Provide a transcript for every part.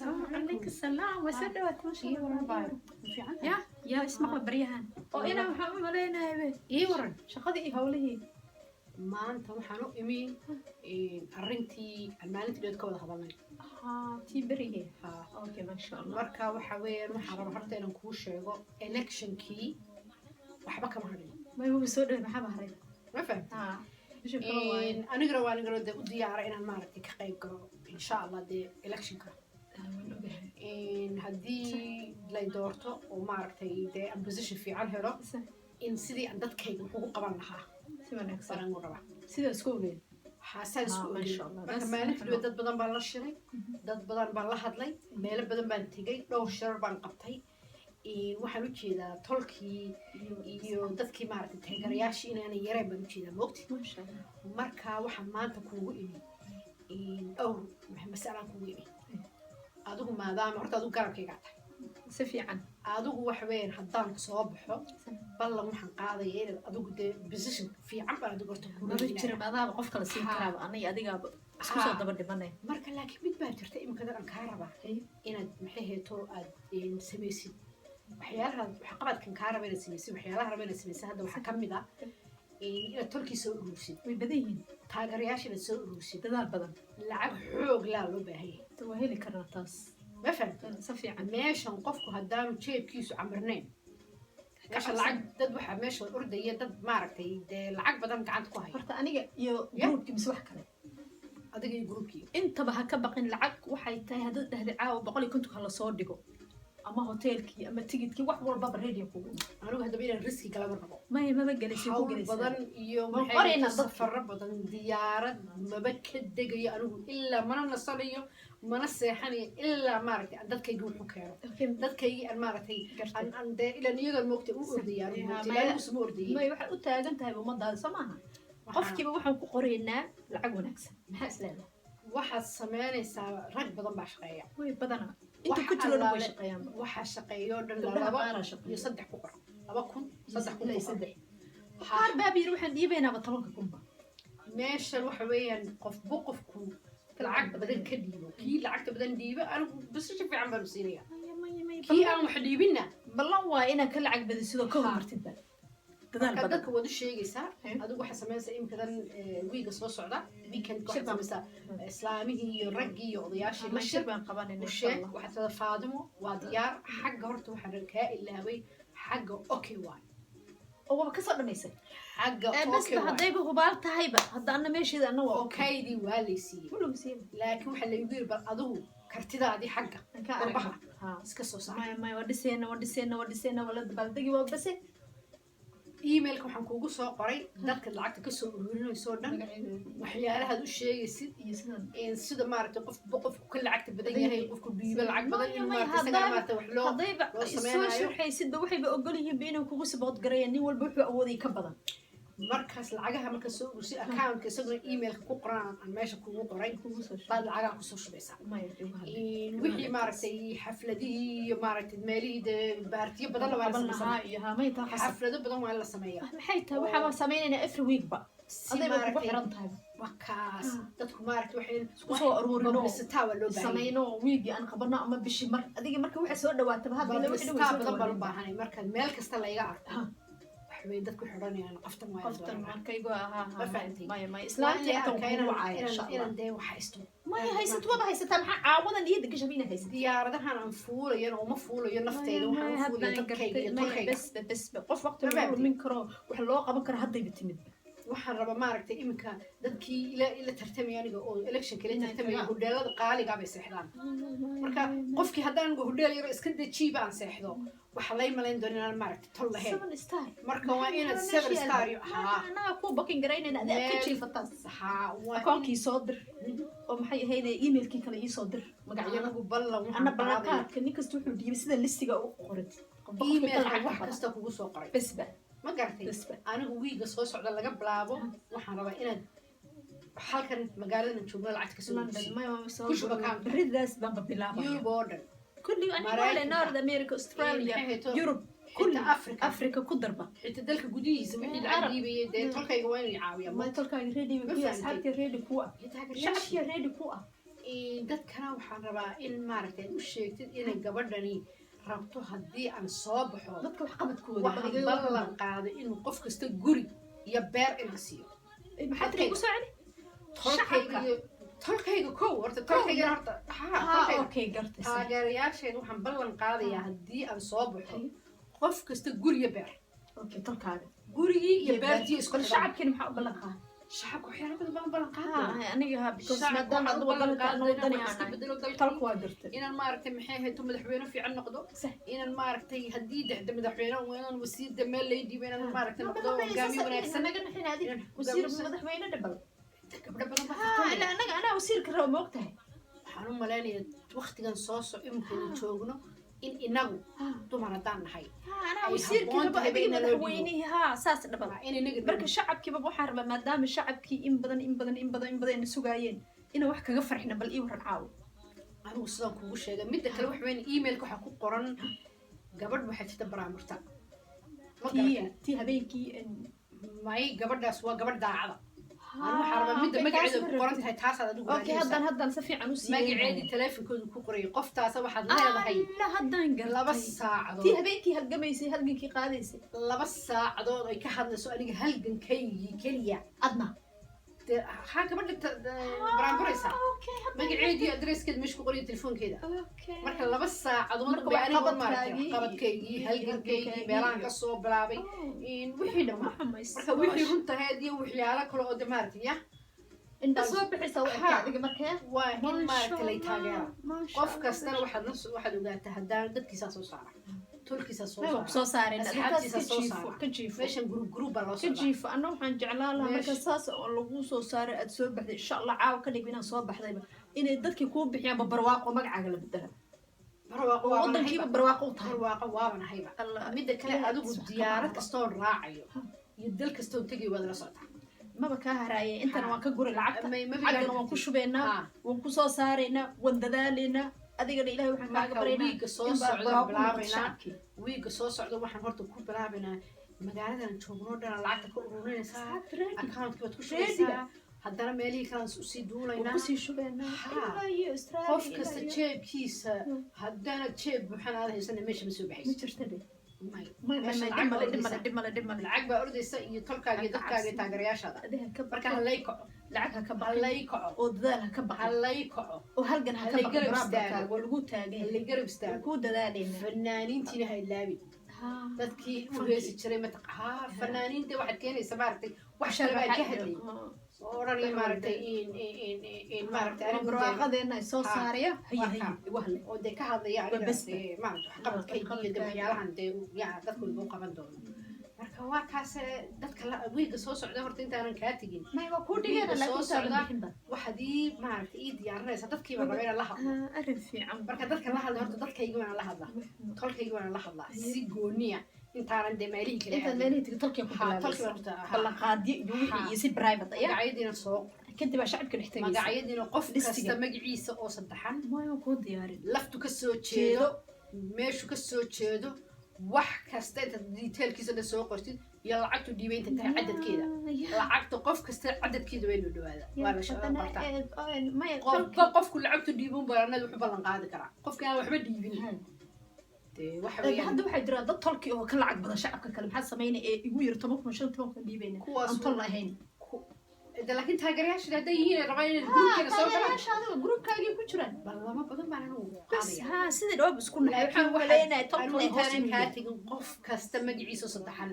Calayka salaam, waa soo dhawaatay, masha Ii waran Allah. baay, ma fiican tahay? Ya yaa ismaqla baryahan oo inaa waxaan u malaynayaa be Ii waran. shaqadii iyo howlihii. Maanta waxaan u imi arrintii aan maalintii dheed ka wada hadalnay. Haa, tii berigee. Haa. Okay, maasha Allah. Marka waxa weeyaan, waxaan rabaa horta inaan kuu sheego electionkii waxba kama hadhin. May, wuxuu soo dhaway, maxaa haray? Ma fahamtay? Haa, bisha kala waaye. Anigana waa anigana dee u diyaara inaan maaragtay ka qayb galo, insha Allah, dee electionka. Waan ogahay. Haddii lay doorto oo maaragtay dee aan position fiican helo, in sidii aan dadkayga wax ugu qaban lahaa Si wanaagsan. baan anigu rabaa. Sida isku ogeyn. Xaasaan isku Ah, ogeyn. masha Allah. Marka maalintii dhawe dad badan baan la shiray, dad badan baan la hadlay, meelo badan baan tegay, dhowr shirar baan qabtay. Waxaan u jeedaa tolkii iyo dadkii maaragtay taageerayaashii inaanay yareen baan ujeedaa, moogti. Maasha Allah. Marka waxaan maanta kuugu imi dhowr masalaan kuugu imi. Adigu maadaama horta adigu garabkaygaa tahay. Si fiican. Adigu waxa weeyaan, haddaan soo baxo, ballan waxaan qaadaya inaad adigu dee position fiican baan adigu horta kuu Maba raadinaya. jira, adaaba qof kale siin karaaba, aniga adigaaba isku soo daba dhimanay. Marka laakiin mid baa jirta iminkadan aan kaa rabaa inaad maxay heeto aad samaysid, waxyaalaha waxqabadkan kaa raba inaad samaysid, waxyaalaha raba inaad samaysid. Hadda waxaa ka mid ah inaad tolkii soo urursid. Way badan yihiin. Taageerayaasha inaad soo urursid. Dadaal badan. Lacag xoog laa loo baahan yahay. Waa heli karnaa taas. Ma fahamtay? Si fiican. Meeshan qofku haddaanu jeebkiisu camirnayn, meesha lacag dad waxaa meesha ordaya dad maaragtay dee lacag badan gacanta ku haya. Horta aniga iyo Ya. groupkii mise wax kale? Adiga iyo groupkii. Intaba ha ka baqin. Lacag waxay tahay haddaad dhahday caawa 150 ha lasoo dhigo, ama hoteelkii ama tigidkii, wax walbaba radio kugu iman. Anigu haddaba inaan riski galaba rabo. Maya, maba gelaysa ku Hawl gelaysaa. badan iyo Waan maxay qoraynaa ahayd dadka. Safaro badan, diyaarad maba ka degayo anigu ilaa mana nasanayo mana seexanayo ilaa maaragtay aan dadkaygi wuxu keeno, dadkaygii aan maaragtay Gartay. aan dee ilaan iyagaan moogtay u ordaya anigu, moogtay ilaa anigu suma ordayay. May, waxaad u taagan tahay ummadaada, soo maaha? Qofkiiba waxaan ku qoraynaa lacag wanaagsan. Maxaa is leedahay? Waxaad sameynaysaa, rag badan baa shaqeeya. Way badanaa inta Wax ku jiro dhan way allaale shaqeeyaan. Waxaa shaqeeyo dhan Gabdhaha laba qaaraa shaqeeya. iyo saddex ku qor, 2000, 3000 Ilaa ku qor. Saddex qaar baab yiri waxaan dhiibaynaaba 10,000-ba. Meeshan waxa weeyaan, qofbu qofku lacag badan ka dhiibo, kii lacagta badan dhiibo anigu basasha fiican baanu siinaya. Maya, maya, maya. Kii aan wax dhiibinna Ballan waa inaad ka lacag badisido, ka hormartidba dadaal marka badan. Dadka waad u sheegaysaa. Adigu waxaad samaynaysaa iminkadan wiiga soo socda, weekend waxaad Shir baan- samaysaa islaamihii iyo raggii iyo odayaashii la shir shir. baan qabanayna, U insha sheeg. Allah. Waxaad tirada Faadimo waa diyaar xagga. Horta waxaan kaa ilaaway xagga, okay waay. Oo waaba kasoo dhamaysay. Xagga Ee, bas okay ba waay. Haddayba hubaal tahayba hadda anna meesheeda anna waa okay. Okaydii waa laysiiyey. Walow siiyey. Laakiin waxaa laygu yiri bal adigu kartidaadii xagga Aan ka qurbaha aragno. Ha. iska soo saar. Maya, maya, waa dhiseena, waa dhiseena, waa dhiseena, waa la dabaaldegi, waa base. Emailka waxaan kuugu soo qoray dadka lacagta kasoo ururinayso oo dhan, waxyaalahaad u sheegaysid iyo sidan in sida maaragtay qofba qofku ka lacagta badan Badan yahay, yahay. qofku dhiibo lacag badan, Maya, inuu maya, maaragtay isagana maaragtay wax loo haddayba loo soo sameynayo. sharxaysidba, waxayba ogol yihiinba inuu kugu support gareeya nin walba wuxuu awooday ka badan. Markaas lacagaha marka soo urursid, accountka isaguna emailka ku qoran aan meesha kugu qoray Kugu soo baad lacagaha kusoo shubaysaa. Maya, igu hadlay. Wixii maaragtay xafladihii iyo maaragtay meelihii dee baartiyo badanna waa la qaban samaysan. Lahaa iyo haamay taa xasab. Xaflado badan waa in la sameeyaa. Maxay tahay, waxaaba sameynaynaa every week ba Si adayba kugu maaragtay xiran tahay. Wakaas dadku maaragtay waxay Isku soo aruurino. Publicity waa loo baahan yahay. Samayno wiigi aan qabano ama bishii mar adiga marka waxa soo dhawaataba hadda ila wixii dhan way Publicity soo badan baan u dhawaadeen. baahanay marka meel kasta layga arko. Waxbay dadku xidhanayaan qoftan waa Qoftan markaygu ahaa. Ma fahantay? Maya, maya, islaantii Waa xitaa in kugu inaan wacaya, insha Allah. inaan dee wax haysto. Maya, haysato, waba haysataa. Maxaa caawadan niyadda gasha inaad haysato? Diyaaradahan aan fuulayan uma fuulayo nafteyda, waxaan u fuulaya dadkayga iyo tolkayga. Bes bes, qof waqti Ma lagu fahamtay? lumin karo, wax loo qaban karo haddayba timid. Waxaan rabaa maaragtay iminka dadkii ila tartamaya aniga oo election kala Inay tartamaya tagaan. Hodheelada qaaligaa bay seexdaan. Marka qofkii haddaan anigu hodheel yaro iska dejiiba aan seexdo, waxaa lay malayn doona inaan maaragtay tol lahayn. Seven star. Marka waa inaad seven star iyo haa. Annaga kuu booking garaynayna, adaa ka jiifataa. Haa, waa Akoonkii soo dir oo maxay ahayd, emailkii kale ii soo dir, magacyada. Anigu ballan Anna waxaan qaadaya ballanqaadka nin kasta wuxuu dhiibay sida listiga u qorid. Emailka wax kasta kugu soo qoray. Besba. Ma garatay? Besba. Anigu wiiga soo socda laga bilaabo waxaan rabaa inaad halkan magaaladan joogno lacagta kasoo London urursid. maya, soo Ku shuba account. Beridaas baanba bilaabaya. Yurub oo dhan. Kulli aniga Maraykanka. wale North America, Australia, Maxay hayto? Yurub. Xitaa Kulli Africa. Africa ku darba. Xitaa dalka gudihiisa wixii lacag Arab. dhiibayay dee tolkayga waa inay caawiyaan. Ma tolkaaga ready Ma ku fahantay? Asxaabtii ready ku ah, shacabkii ready ku ah. Dadkana waxaan rabaa in maaragtay aad u sheegtid inay gabadhani rabto haddii aan soo baxo, Dadka wax qabadkooda waxaan ballan qaaday inuu qof kasta guri iyo beer inaan siiyo. Maxaa tiri? Igu soo celi. Tolkayga iyo tolkayga kow horta, tolkayga horta ha tolkayga. Okay, gartay. Taageerayaasheeda waxaan ballan qaadayaa haddii aan soo baxo qof kasta guri iyo beer. Okay, tolkaaga. Gurigii iyo beertii isku Bal xiran. Shacabkiina maxaa u ballan qaaday? Shacabka waxyaalo badan baan ballan qaadaya. Ha, aniga ha, because Shacabka maadaama waxaan aad u ballan waddanka qaaday inaan wadani wax aan iska ahay. bedelo dalkii. Tolku waa gartay. Inaan maaragtay maxay ahayd madaxweyne fiican noqdo, inaan maaragtay haddii dexda madaxweyne inaan wasiirda meel lay dhiibo, inaan maaragtay noqdo hogaamiye wanaagsan. Naga naxin adig. Inaan Wasiir hogaamiye. Madaxweyne dhibal. Gabdho badan baa Ha. tartamaya. Ila anaga anaa wasiirka raba, ma ogtahay? Waxaan u malaynayaa waqtigan soo soc iminkaynu joogno in inagu dumar haddaan nahay Anaa ay wasiirkii habboon raba tahay adiga in naloo dhiibo. Madaxweynihii ha, saas dhibal. Waa in inaga Marka shacabkiiba waxaan rabaa, maadaama shacabkii in badan, in badan, in badan, in badan ayna sugaayeen, inaan wax kaga farxina. Bal ii waran caawo. Anigu sidaan kugu sheegay. Midda kale wax weyn, emailka waxaa ku qoran gabadh waxaa jirta baraamurta, ma Tii garatay? Tii habeenkii May, gabadhaas waa gabadh daacada. Anigu waxaa rabaa midda magaceeda ku qoran tahay, taasaad adigu Okay. raadinaysaa. Haddaan si fiican u siiyey. Magaceedii taleefonkoodu ku qorayay qoftaasa waxaad leedahay Alla, haddaan laba gartay. saacadood. Tii habeenkii halgamaysay, halgankii qaadaysay. 2 saacadood ay ka hadlayso aniga halgankaygii keliya. Adna. Dee haa, gabadha baraanburaysa Okay, haddaan magaceedii, adreeskeeda meesha ku qoraya, telefoonkeeda. Marka 2 saacadood Marka bay aniga waxqabadkaagii maaragtay waxqabadkaygii, iyo halgankaygii, halgankaagii meelahan iyo- ka soo bilaabay in wixii dhammaa. Marka wixii runtaheed iyo waxyaalo kale oo de maaragtay ya Indha soo bixisa u Ha. eka adiga markee. Waa in maaragtay lay taageera. Maasha Qof Allah. kastana waxaad waxaad ogaataa haddaan dadkiisaa soo saara, tolkiisaa soo Waa saara, ku soo saareen. asxaabtiisa Ka soo jiifo, saara. ka jiifo. Meeshan group group baa loo Ka socdaa. jiifo. Anna waxaan jeclaan lahaa marka saas oo lagu soo saaray aad soo baxday, insha Allah caawa ka dhig inaan soo baxdayba, inay dadkii kuu bixiyaanba barwaaqo, magacaaga la bedela. Barwaaqo Oo waaba wadankiiba nahayba. Barwaaqo u tahay. Barwaaqo waaba nahayba. Allah. Midda kale, Ilaahay adigu wax ka diyaarad qaado. kastoon raacayo iyo dal kastoon tegay waad la socotaa. Maba kaa haraaye, intana waan ka guri lacagta, Ma xaggana waan ku shubeynaa, waan ku soo saaraynaa, waan dadaalaynaa. Adigana Ilaahay waxaan kaaga Marka baryaynaa wiiga soo in baa socda barwaaqo u noqoto bilaabaynaa. shacabkii. Wiiga soo socda waxaan horta ku bilaabaynaa magaaladan joogno dhan lacagta ka ururinaysaa, Asxaabta ready. accountka baad ku Ready. shubaysaa, haddana meelihii kalaan usii Waan duulaynaa. kusii shubeynaa ilaa iyo Australia, Qof ilaa kasta jeebkiisa haddaana jeeb buuxan aad haysana meesha ma soo Ma baxayso. jirta dhe. May. May, may, Meesha may, lacag dhib male, baa dhib male, ordaysa. dhib male, dhib male. Lacag baa ordaysa iyo tolkaaga iyo Ha ka dadkaaga iyo cabsin. taageerayaashaada. Adiga ha ka Marka baqin. halay kaco. Lacag ha ka baqin. Halay kaco. Oo dadaal ha ka baqin. Halay kaco. Oo halgan ha ka Halay baqin. garab Baraabarkaaga istaago. waa lagu taagan yahay. Halay garab Waan istaago. kuu dadaalaynaa. Fanaaniintiina ha ilaabin, dadkii u heesi jiray mataq ha fanaaniinta waxaad keenaysa maaragtay wax kale baa ka hadlay oo odhanaya maaragtay in maaragtay anigu Barwaaqadeena ay soo saaraya haye. Waa Haye. kaa. Wahle. Oo dee ka hadlaya aniga Waa bes. Dee maaragtay waxqabadkayga iyo dee Waxqabadkaaga. waxyaalahan dee yaa dadku igu qaban doono. Marka waa kaas dadka wiiga soo socda horta intaanan kaa tegin. May, waa kuu dhigeena, Wiiga laakiin soo intaadan socda bixinba. Waxaad ii maaragtay ii diyaarinaysaa dadkiiba raba inaan la hadlo. Arrin fiican. Marka dadka la hadla horta dadkayga waana la hadlaa, tolkayga waana la hadlaa si gooniya intaanan dee meelihii kale Intaad aadin. meelihii tigi tolkii ku Ha, tolkii bilaabaysa horta, ha. Ballanqaadyo iyo wixii iyo si private ayaa Magacyadiina soo qor. Kadib aa shacabka dhex tegaysa. Magacyadiina qof Listiga. kasta magaciisa oo saddexan, Maya, waa kuu diyaarin. laftu ka soo jeedo, meeshu ka soo jeedo, wax kasta intaad detailkiisa dhan soo qortid iyo lacagtu dhiibay inta tahay cadadkeeda. Lacagta qof kasta cadadkeeda waa inuu dhawaada, waa la bartaa. Maya. Qofba qofku lacagtu dhiibun baa anada wuxuu ballan qaadi karaa. Qofka aan waxba dhiibin dee waxa weeyaan Hadda waxaa jira dad tolki oo ka lacag badan shacabka kale. Maxaa sameynaya ee igu yiri 10,000, 15,000 dhiibayna Kuwaas aan tol lahayn? De laakiin taageerayaasha hadday yihiin ay rabaan inay groupkeena soo galaan. Taageerayaasha adiga groupkaagii ku jiraan. Ballamo badan baan anigu Bas qaadaya. Ha, sidii dhawaab isku naxay. Laakiin Waxaan maleynayaa waxaad tolka anigu lay hoos intaanan kaa inuu yahay. tegin qof kasta magaciisa saddexan,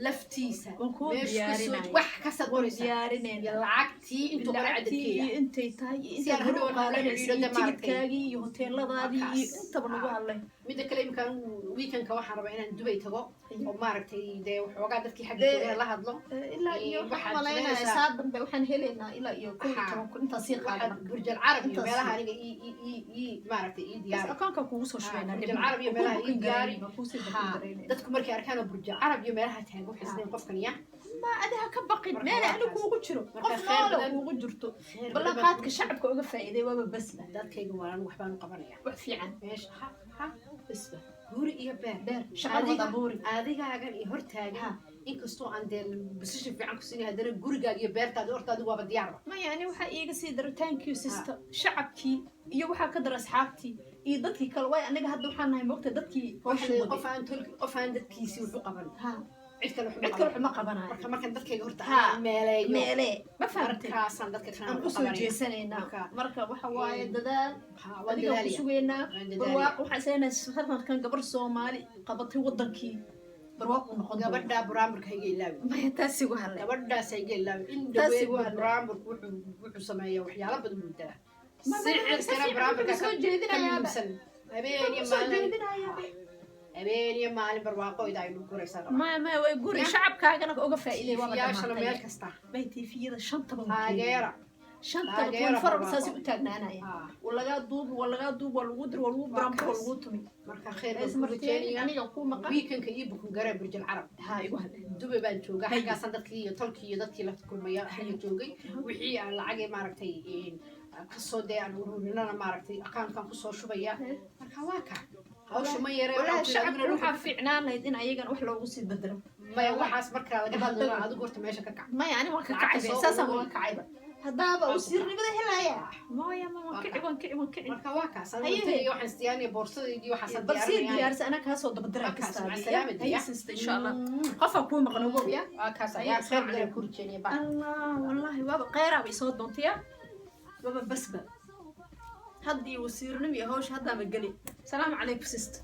laftiisa, Waan kuu meeshu ka soo diyaarinaya. wax kastaad Waan qoraysaa diyaarinayna. iyo lacagtii intuu qoray Lacagtii cadadkeeda iyo intay tahay iyo Si intaad aan hore u hadhow nala qaadanaysa xidhiidho iyo dee maaragtay. tigidkaagii iyo hoteeladaadii iyo Markaas. intaba nagu hadlay. Midda kale, imika anigu weekendka waxaan rabaa inaan Dubay tago oo maaragtay dee waxoogaa dadkii xagga joogana la hadlo. Ilaa iyo waxaan Waxaad malaynayaa sameynaysaa- saa dambe waxaan helaynaa ilaa iyo kow iyo toban kun intaa sii qaada Waxaad marka. Burjal Carab iyo Intaas meelaha sii. aniga ii ii ii ii maaragtay ii Bas diyaari. akoonka kugu soo shubaynaa. Burjal Carab iyo meelaha ii diyaari. Kuusii Ha, dadku markay arkaan oo Burjal Carab iyo meelaha taagan waxay isleeyihiin qofkan ya Ma adi ha ka baqin. Marka Meel waa ani kaas. kuugu jiro Marka qof khayr noola badan- kuugu jirto. Khayr badan Ballanqaadka baan shacabka uga faa'iiday waaba basba. Dadkayga waa anigu waxbaan u qabanaya. Wax fiican. Meesha ha Basba. Guri iyo beer. Beer shaqada wada abuuri. Adigaagan iyo hortaagan. Inkastoo aan dee position fiican ku siinay, haddana gurigaaga iyo beertaada horta adigu waaba diyaarba. Maya, ani waxaa iiga sii dara, thank you sister, shacabkii iyo waxaa ka dara asxaabtii iyo dadkii kale. Waay aniga hadda waxaan nahay, moogta, dadkii hawsha Waxa la waday. Qof aan dadkiisii wax u qaban, cid kale wax uma Cid kale qaban. Wax ma qabanayo. Marka markaan dadkayga horta aan meeleeyo, meelee, ma fahamtay? Markaasaan dadka kalena Aan wax u usoo qabanaya. jeesanaynaa. Marka waxa waaye, dadaal. Waan Adiga ku dadaalaya. sugaynaa. Waan dadaalaya. Barwaaqo waxaan islenahay sanadkan gabar Soomaali qabatay wadankii barwaaqo noqon doona. Gabadha buraamburka hayga ilaawi. Maya, taasi ugu hadlay. Gabadhaas hayga ilaawi in Taasi dhaweyd. waa hadlay. Buraamburku wuxuu sameeyaa waxyaalo badan buu dalaa. Si Sicirkana fiican buraamburka wuxuu soo ka jeedinayaaba. muhiimsan. Habeen iyo Soo maalin jeedinayaaba. Habeen iyo maalin barwaaqoyda aynu guraysaa rabaa. Maya, way guri shacabkaagana uga faa'iiday waaba Tiifiyaashana dhamaatay. meel kasta. May, tiifiyada shantaba Taageera. shantaba Taageera 24 barwaaqo. saasay u taagnaanaya. Waa lagaa duubi, waa lagaa duubi, waa lagu diri, waa lagu buraanbur, waa Kaas. lagu tumi. Marka khayr baan ku Ismarteen rajeynayaa. aniga ku maqan. Weekendka iyo booking garee Burjal Carab. Ha igu hadleen. Dubay baan joogaa. Hay. Xaggaasaan dadkii iyo tolkii iyo dadkii la kulmaya xagga joogay. Wixii aan lacagay, maaragtay, kasoo dee aan ururinana, maaragtay, accountkan kusoo shubaya. Marka waa ka hawsha ma yare. Walahi shacabka waxaa fiicnaan lahayd in ayagana wax loogu sii bedelo. Maya, waxaas markaa laga hadlayo, adigu horta meesha ka kac. Maya, ani waan ka Lacagta kacayba. soo Saasaan ururi. waan kacayba haddaaba Waa ku wasiirnimada helaya. Maya, ma waan kici, waan kici, waan kici. Marka waa kaas. Haye. Anigu tagay, waxaan isdiyaanaya boorsadeydii, waxaasaan Bal sii diyaarinaya. diyaarsa, anaa kaasoo dabadiraa. Waa kaas, Kastaa. maca salaama Haye diya. sister, insha Allah qofaa kuu maqan, ogow ya. Waa kaas. Haye, Ayaa khayr assalaamu badan calaykum. ku rajeynaya ba. Allah, wallahi waaba kheyraaba isoo doontaya, waaba basba haddii wasiirnimo iyo hawsha haddaaba geli. Salaamu calaykum sister.